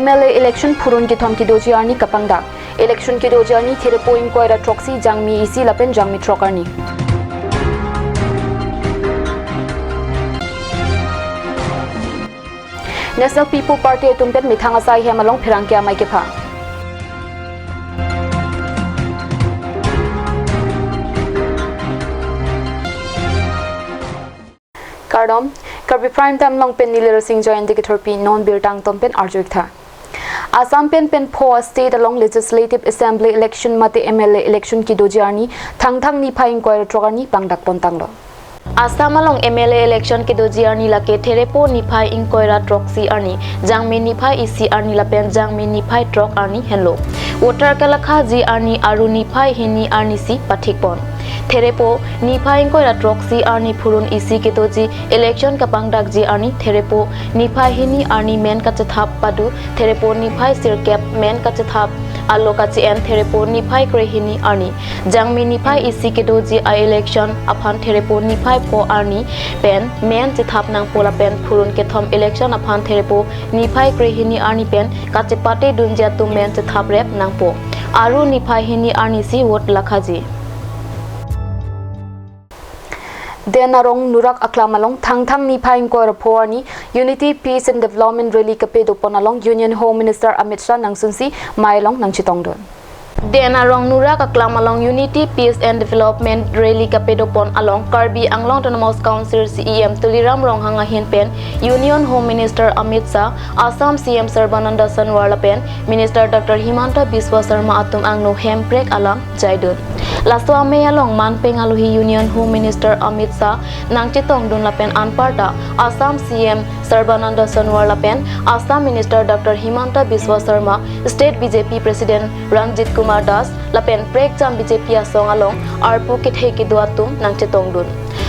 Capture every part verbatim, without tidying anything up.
M L A election phurun kethom kedoji arni kapangdak. Election kedoji arni therepo ingkoi ra throksi, jangmi isi lapen jangmi throk arni. National People Party atum pen methang asai hem along pherangke amei kepha. Kardom, Karbi Prime Time along pen neli Rasing Jayanti kethurpi, non birta angton pen arju iktha. Assam pen pen pho a-state along Legislative Assembly election mate M L A election kedoji arni, Thangthang niphai ingkoi ra throk arni pangdak pontanglo. Assam along M L A election kedoji arni lake therepo niphai ingkoi ra throksi arni, jangmi niphai isi arni lapen jangmi niphai throk arni henlo. Voter kelakhaji arni Aru niphai hini arnisi pathikpon. Therepo niphai ingkoi ra throksi arni phurun isi kedoji election kapangdakji arni therepo niphai hini arni men kachethap padu, therepo niphai sirkep men kachethap alo kache-en therepo niphai krehini arni. Jangmi niphai isi kedoji a-election aphan therepo niphai pho arni pen men chethap nangpo lapen phurun kethom election aphan therepo niphai krehini arni pen kachepate dunji atum men chethap rep nangpo. Aru niphai hini arnisi vote lakhaji. Den arong Nurak Aklam along Thangthang niphai ingkoi ra pho arni Unity, Peace and Development Rally kapedopon along Union Home Minister Amit Shah nangsunsi mei along nangchetongdun. Den arong Nurak Aklam along Unity, Peace and Development Rally kapedopon along Karbi Anglong Autonomous Council C E M Tuliram Ronghang ahin pen Union Home Minister Amit Shah, Assam C M Sarbananda Sonowal lapen Minister Doctor Himanta Biswa Sarma atum angno hemprek alam jaidun. Laso amei along manpeng alohi Union Home Minister Amit Shah nangchetongdun lapen anparta Assam C M Sarbananda Sonowal lapen Assam Minister Doctor Himanta Biswa Sarma, State B J P President Ranjit Kumar Das lapen prekjam B J P asong along arpu kethe kedo atum nangchetongdun.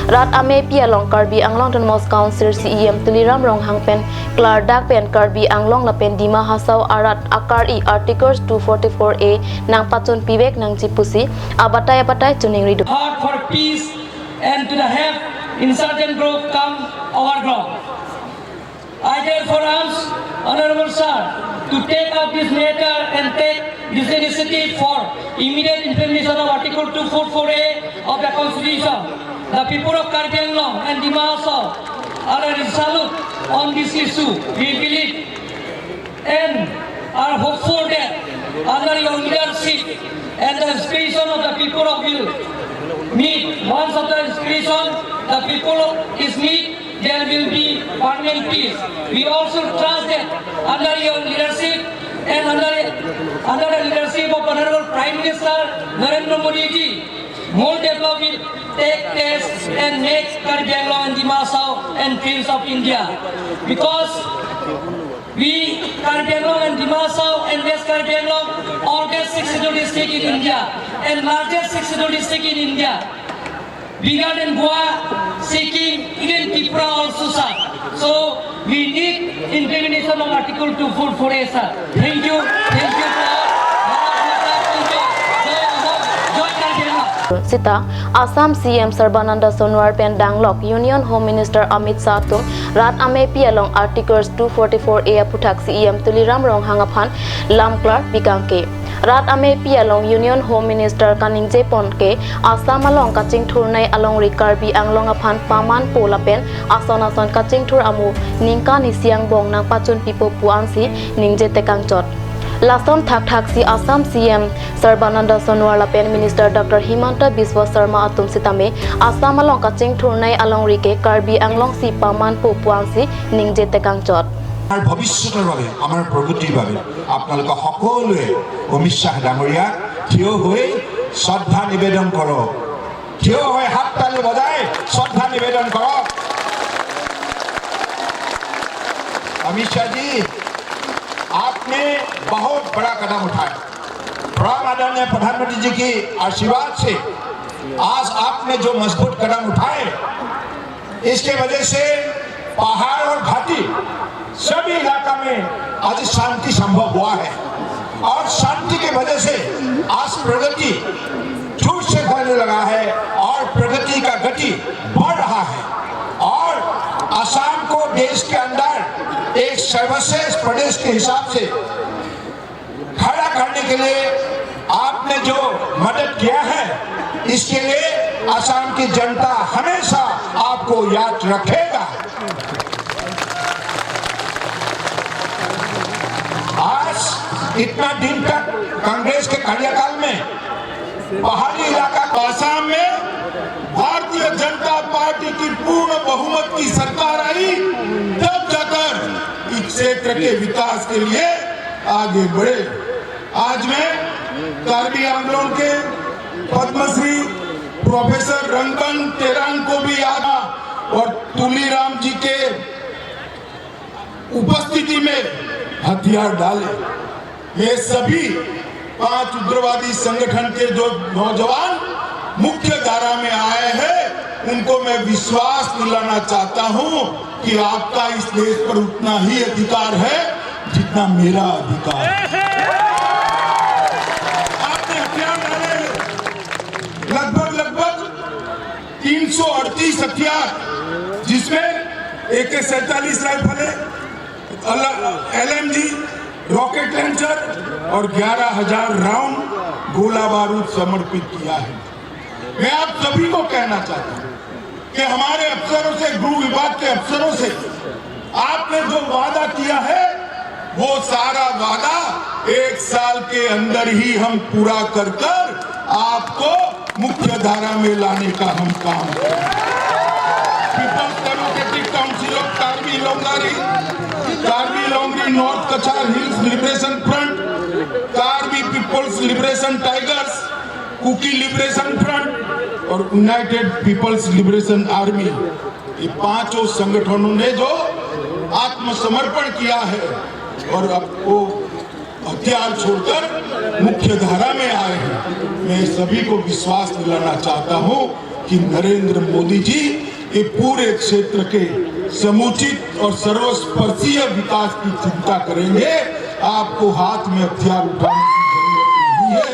Rat ameipi along Karbi Anglong Autonomous Council C E M Tuliram Ronghang pen klardak pen Karbi Anglong lapen Dima Hasao arat akari Articles two forty-four A nangpachun pivek nangji pusi abatai abatai choningri do. Heart for peace and to the have insurgent group come our ground. I therefore urge Honorable Sir to take up this matter and take this initiative for immediate implementation of Article two forty-four A of the Constitution. The people of Karbi Anglong and Dima Hasao are resolute on this issue. We believe and are hopeful that under your leadership and the inspiration of the people of will meet, once of the inspiration, the people is meet, there will be permanent peace. We also trust that under your leadership and under, under the leadership of Honorable Prime Minister Narendra Modi ji, more development will take place and make Karbi Anglong and Dima Hasao and Prince of India. Because we, Karbi Anglong and Dima Hasao and West Karbi Anglong, oldest Sixth Schedule district in India and largest Sixth Schedule district in India, bigger than Goa, Sikkim, even Tripura also, sir. So we need implementation of Article two forty-four A, sir. Thank you, thank you for all. Joy Ahom, Joy Karbi Anglong. Sita, Assam C M Sarbananda Sonowal pen danglok Union Home Minister Amit Shah atum rat ameipi along Articles two forty-four A aphuthak C E M Tuliram Ronghang aphan lamklar pikangke. Rat ameipi along Union Home Minister kaningjepon ke Assam along kachingthurnei alongri Karbi Anglong aphan pamanpo lapen ason ason kachingthur amo ningkan isi angbong nangpachun pipo pu ansi ningje tekangchot. Lason thakthaksi Assam C M Sarbananda Sonowal lapen Minister Doctor Himanta Biswa Sarma atum sitame Assam along kachingthurnei alongri ke Karbi Anglong si pamanpo pu ansi ningje tekangchot. আমাৰ ভৱিষ্যতৰ বাবে, আমাৰ প্ৰগতিৰ বাবে আপোনালোকে সকলোৱে অমিত শ্বাহ ডাঙৰীয়াক থিয় হৈ শ্ৰদ্ধা নিবেদন কৰক। থিয় হৈ হাততালি বজাই শ্ৰদ্ধা নিবেদন কৰক। अमित शाह जी, आपने बहुत बड़ा कदम उठाया। परम आदरणीय प्रधानमंत्री जी की आशीर्वाद से आज आपने जो मजबूत कदम उठाए, इसके वजह से पहाड़ और घाटी सभी इलाका में आज शांति संभव हुआ है और शांति की वजह से आज प्रगति जोर से होने लगा है और प्रगति का गति बढ़ रहा है और असम को देश के अंदर एक सर्वश्रेष्ठ प्रदेश के हिसाब से खड़ा करने के लिए आपने जो मदद किया है, इसके लिए असम की जनता हमेशा आपको याद रखेगा। आज इतना दिन तक कांग्रेस के कार्यकाल में पहाड़ी इलाका, आसाम में भारतीय जनता पार्टी की पूर्ण बहुमत की सरकार आई, तब जाकर इस क्षेत्र के विकास के लिए आगे बढ़े। आज मैं कार्बी आंगलोंग के पद्मश्री प्रोफेसर रंगबन तेरांग को भी याद, और तुलीराम जी के उपस्थिति में हथियार डाले। ये सभी पांच उग्रवादी संगठन के जो नौजवान मुख्य धारा में आए हैं, उनको मैं विश्वास दिलाना चाहता हूं कि आपका इस देश पर उतना ही अधिकार है जितना मेरा अधिकार है। आपने हथियार डाले हैं। लगभग, लगभग तीन सौ अड़तीस हथियार, जिसमें ए के सैंतालीस राइफल है, L M G, rocket launcher और ग्यारह हजार राउंड गोला बारूद समर्पित किया है। मैं आप सभी को कहना चाहता हूं कि हमारे अफसरों से, गृह विभाग के अफसरों से आपने जो वादा किया है, वो सारा वादा एक साल के अंदर ही हम पूरा कर कर आपको मुख्य धारा में लाने का हम काम करेंगे। People's democratic council of Karbi Longri, Karbi Longri north Cachar hills liberation front, Karbi people's liberation tigers, Kuki liberation front और यूनाइटेड पीपल्स लिबरेशन आर्मी, ये पांचों संगठनों ने जो आत्मसमर्पण किया है और अब वो हथियार छोड़कर मुख्य धारा में आए हैं, मैं सभी को विश्वास दिलाना चाहता हूं कि नरेंद्र मोदी जी ये पूरे क्षेत्र के समुचित और सर्वस्पर्शीय विकास की चिंता करेंगे। आपको हाथ में हथियार उठाने की जरूरत नहीं है।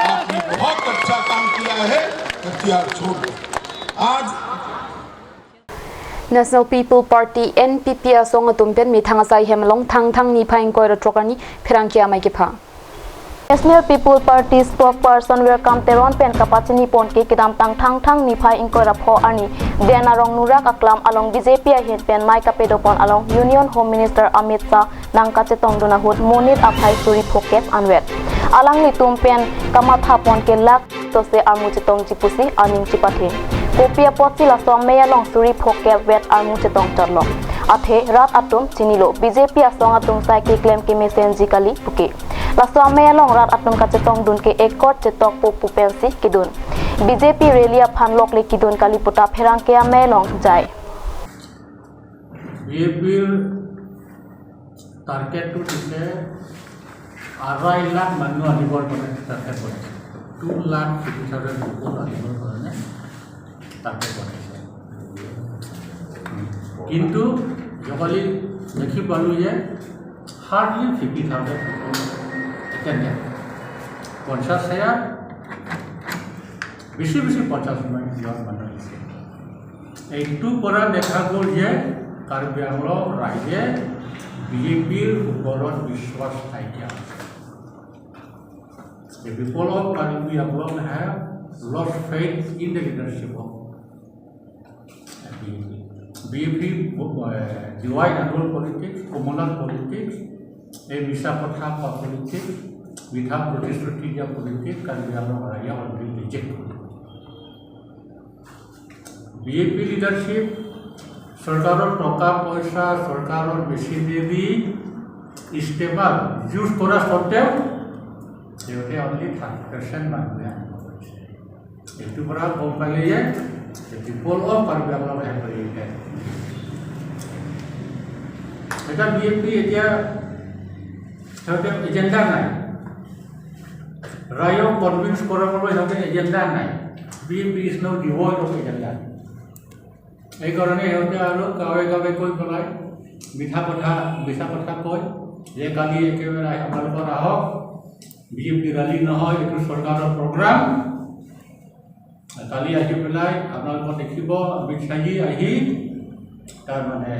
आपने बहुत अच्छा काम किया है, हथियार छोड़ दो। आज National People Party, N P P asong atum pen methang asai hem along Thangthang niphai ingkoi ra throk arni pherangke amei kepha. National People Party spokesperson Welcome Teron pen kapachini pon ke kedamtang Thangthang niphai ingkoi ra pho arni, Den Arong Nurak Aklam along B J P ahin pen mei kapedo pon along Union Home Minister Amit Shah nangkachetongdun ahut monit aphai suri phokep anvet. Alanglitum pen kamatha pon ke lak tose armu chetongji pusi aning chipathe. Kopi apotsi laso amei along suri phokep vet armu chetong chotlo? Athe rat atum chinilo, B J P asong atum sai keklem kemesenji kali puke. Laso amei along rat atum kachetongdun ke accord chetokpo pu pensi kedun. B J P rally aphan lok le kedun kali puta pherangke amei along jai. B J P-ৰ টাৰ্গেটটো দিছে আঢ়ৈ লাখ মানুহ আনিবৰ কাৰণে টাৰ্গেট বনাইছে। টু lakh fifty thousand people আনিবৰ কাৰণে টাৰ্গেট বনাইছে। কিন্তু যোৱাকালি দেখি পালোঁ যে হাৰ্ডলি ফিফটি থাউজেণ্ড পিপল এটেণ্ডেড। পঞ্চাছ হাজাৰ, বেছি বেছি পঞ্চাছ হাজাৰ মানুহ আহিছে। এইটোৰ পৰা দেখা গ'ল যে কাৰ্বি আংলং ৰাইজে বিজেপিৰ ওপৰত বিশ্বাস নাইকিয়া হৈছে। The people of Karbi Anglong have lost faith in the leadership of BJP. BJP, uh, divide and rule politics, communal politics, এই মিছা কথা কোৱা পলিটিক্স, মিথ্যা প্ৰতিশ্ৰুতি দিয়া পলিটিক্স কাৰ্বি আংলং ৰাইজে অলৰেডি ৰিজেক্ট কৰিলে। বিজেপি লিডাৰশ্বিপ চৰকাৰৰ টকা পইচা, চৰকাৰৰ মেচিনেৰী ইষ্টেমাল ইউজ কৰা স্বত্বেও সিহঁতে অনলি থাৰ্টি পাৰ্চেণ্ট মানুহে আনিব পাৰিছে। এইটোৰ পৰা গম পালে যে the people of Karbi Anglong have rejected। এতিয়া বিজেপি এতিয়া সিহঁতে এজেণ্ডা নাই, ৰাইজক কনভিন্স কৰাবলৈ সিহঁতে এজেণ্ডা নাই। বিজেপি ইজ নাও ডিভইড অফ এজেণ্ডা। এইকাৰণে সিহঁতে আৰু গাঁৱে গাঁৱে গৈ পেলাই মিঠা কথা, মিছা কথা কয় যে কালি একেবাৰে আপোনালোকৰ আহক, বিজেপি ৰেলী নহয়, এইটো চৰকাৰৰ প্ৰগ্ৰাম। কালি আহি পেলাই আপোনালোকে দেখিব, অমিত শ্বাহজী আহি তাৰমানে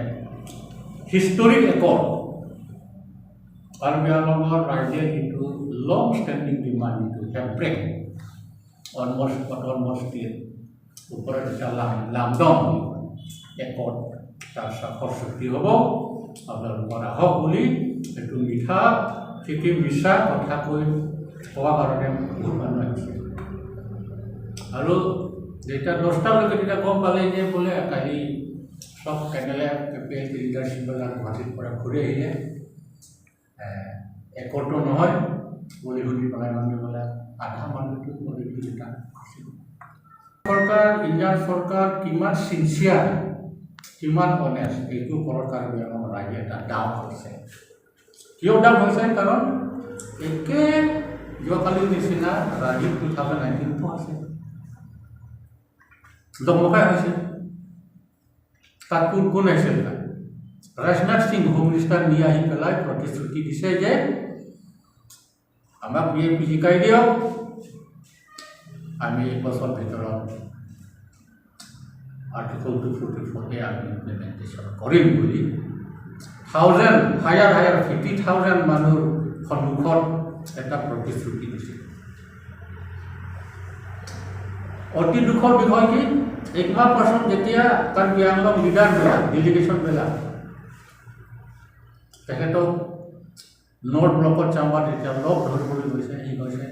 historic accord Karbi Anglongor raije itu long standing demand itu hemprek almost, almost clear. Upor jalan lamdong accord ta sakor sukti hobo, apnar kora hok buli, itu mitha, siti misa kotha koi, kowa karone urban lagi. Lalu, jeta dosta loge jeta kom pale je bole, kali sok K N L F, K P L T leadership vala Guwahati pora ghuri ahile, eh, accord to nohoi, buli huni palai manu vala, adha manu tu, buli huni ta. Sorkar, India sorkar kiman sincere, kiman honest, itu korot Karbi Anglong raije ta doubt hoise. কিয় ডাউট হৈছে? কাৰণ একে যোৱাকালি নিচিনা Rajiv two thousand নাইনটিনতো আছে, জকমকাই হৈছে। তাত কোন কোন আহিছিল? তাত ৰাজনাথ সিং হোম মিনিষ্টাৰ নি আহি পেলাই প্ৰতিশ্ৰুতি দিছে যে আমাক বিয়ে পিজিকাই দিয়ক, আমি এই বছৰ ভিতৰত আৰ্টিকল টু ফৰ্টি ফ'ৰটি আমি ইমপ্লিমেণ্টেশ্যন কৰিম বুলি থাউজেণ্ড, হাজাৰ হাজাৰ, ফিফটি থাউজেণ্ড মানুহৰ সন্মুখত এটা প্ৰতিশ্ৰুতি দিছে। অতি দুখৰ বিষয় কি, একমাহ পাছত যেতিয়া কাৰ্বি আংলং লিডাৰবিলাক, ডেলিগেশ্যনবিলাক তেখেতক নৰ্থ ব্লকত যাম বা তেতিয়া লগ ধৰিবলৈ গৈছে, সি কৈছে,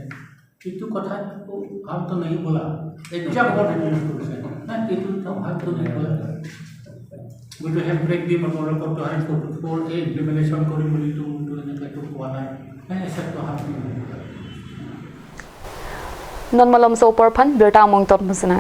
"এইটো কথা তো ভাল তো নাহি বোলা, এতিয়া খবৰ ৰিলিজ কৰিছে না, এইটো তো ভাল তো নাহি বোলা।" মইতো হেণ্ডব্ৰেক দি আপোনালোকৰতো হাণ্ড্ৰেড ফৰ্টি ফ'ৰ এই ইমপ্লিমেণ্টেশ্যন কৰিম বুলিতো মইতো এনেকুৱাতো কোৱা নাই, নাই, এচেপ্ট তো ভাল তো নাহি বোলা। Non malom so porphan birta among tot musina.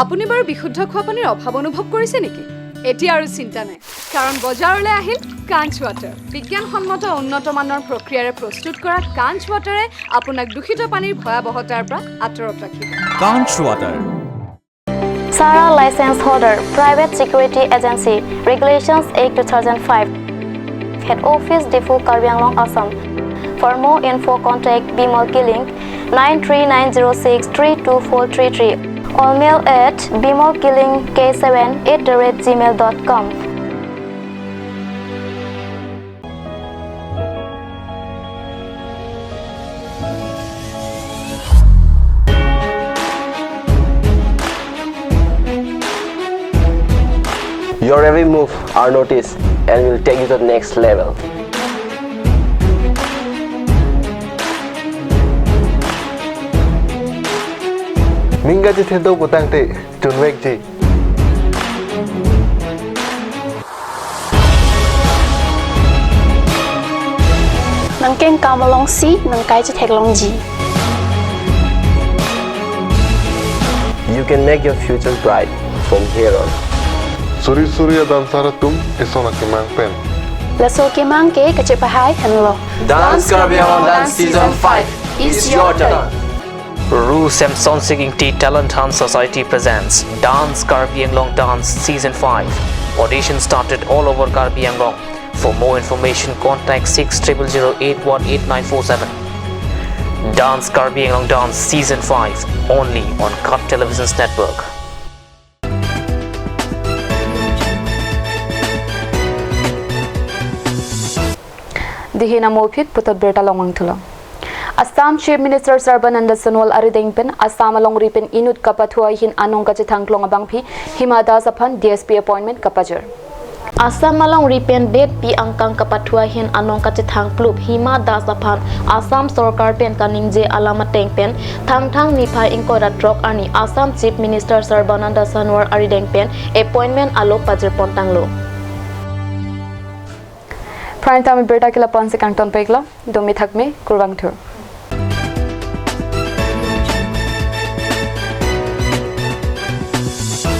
আপুনি বাৰু বিশুদ্ধ খোৱা পানীৰ অভাৱ অনুভৱ কৰিছে নেকি? এতিয়া আৰু চিন্তা নাই, কাৰণ বজাৰলৈ আহিল কাঞ্চ ৱাটাৰ। বিজ্ঞানসন্মত উন্নত মানৰ প্ৰক্ৰিয়াৰে প্ৰস্তুত কৰা কাঞ্চ ৱাটাৰে আপোনাক দূষিত পানীৰ ভয়াৱহতাৰ পৰা আঁতৰত ৰাখিব। Kanch Water. Sara license holder, private security agency, Regulations Act two thousand five. Head office, Diphu, Karbi Anglong, Assam. For more info, contact Bimal Killing, nine three nine zero six three two four three three, or mail at bimal killing k seven at the rate gmail dot com. Your every move are noticed and will take you to the next level. Ning kachethek do putangte, tunvekji. Nangkengkam alongsi nangkai chetheklongji. You can make your future bright from here on. Suri suri a-dancer atum, eson akemang pen. Laso kemang ke kachepahai henlo. Dance Karbi Anglong Dance Season five, it's your turn. Ru Semson Singing Tea Talent Hunt Society presents Dance Karbi Anglong Dance Season five. Audition started all over Karbi Anglong. For more information, contact six triple zero eight one eight nine four seven. Dance Karbi Anglong Dance Season five, only on Cut Televisions Network. Dihin amo aphi puthot birta longvang thulo. Assam Chief Minister Sarbananda Sonowal arideng pen Assam alongri pen inut kapathu ahin anong kachethang klong abangpi Hima Das aphan D S P appointment kapajir. Assam alongri pen det pi angkang kapathu ahin anong kachethang plup Hima Das aphan Assam sorkar pen kaningje alam ateng pen Thangthang niphai ingkoi ra throk arni Assam Chief Minister Sarbananda Sonowal arideng pen appointment alo pajir pontanglo. Prime time birta ke lapu-an si kangton peklo, domi thakmi, kurvangthu.